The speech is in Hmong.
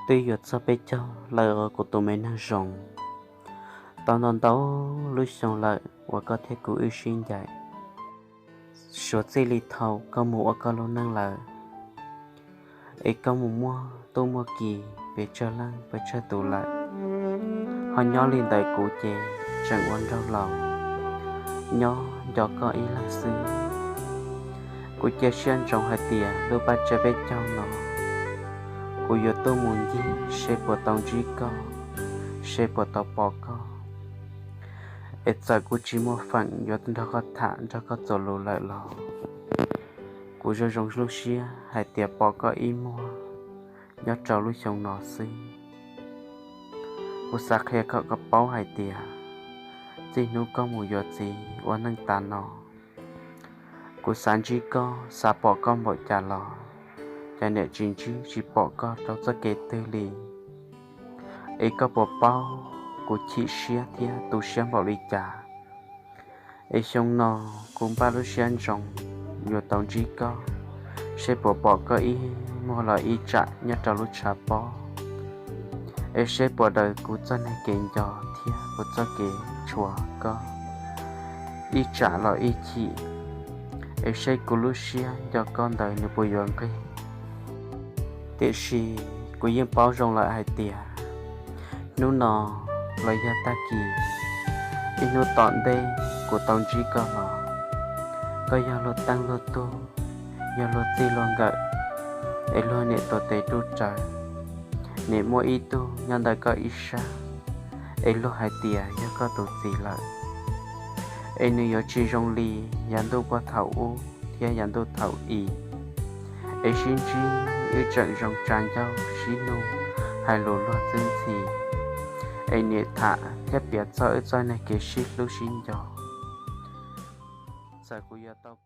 Twb yuav txog peb caug lawm os kuv tus me neeg zoo, tau ntau ntau lub xyoo lawm uas koj thiab kuv wb sib ncaim. Suav txij li thaum koj mus ua koj lub neej lawm, es koj mus muaj tub muaj ki pes tsawg leej pes tsawg tus lawm, ho nyob li ntawm kuv ces tseem ua nraug laus nyob nco koj ib leeg xwb. Kuv cia siab ntsoov hais tias lub paj tsawb peb caug no, kuv yuav tuaj mus ncig seb puas tau ntsib koj, seb puas tau pom koj. Es txawm kuv tsis muaj feem yuav nrog koj tham nrog koj txuas lus lawm los kuv zoo zoo lub siab hais tias pom koj ib muag nyob rau lub xyoo no xwb. Kuv xav qhia kom koj paub hais tias txij hnub koj mus yuav txiv ua neej tas no, kuv xav ntsib koj xav pom koj npaum cas los cas niam tsis ntsib tsis pom koj rau txoj kev twg li. Es koj puas paub kuv chim siab thiab tu siab npaum li cas? Es xyoo no kuv npaj lub siab ntsoov yuav tau ntsib koj, seb puas pom koj ib muag los ib tsam nyob rau lub tshav pob, es seb puas daws kuv txoj neeg kev nco thiab kuv txoj kev tshua koj ib tsam los ib chim, es seb kuv lub siab nco koj ntawd nws puas yuav nqig. Tiam sis kuv yeej paub zoo lawm hais tias hnub no los yog tag kis, ib hnub tom ntej kuv tau ntsib koj los, koj yog luag teej luag tug, yog luag txij luag nkawm, es luag niam tuav tes ruj raws, niam muaj ib tug nyob ntawm koj ib sab, es luag hais tias yog koj tus txiv lawm. Es nws yuav tsis zoo li yav ntuj puag thaum ub thiab yav ntuj thaum i, es sib ntsib wb tseem zoo tsa ncauj sib nug hais lus luag txwb ntxhi, es niam tham thiab piav txog wb txoj neeg kev sib hlub sib nco. Txawm kuv yuav tau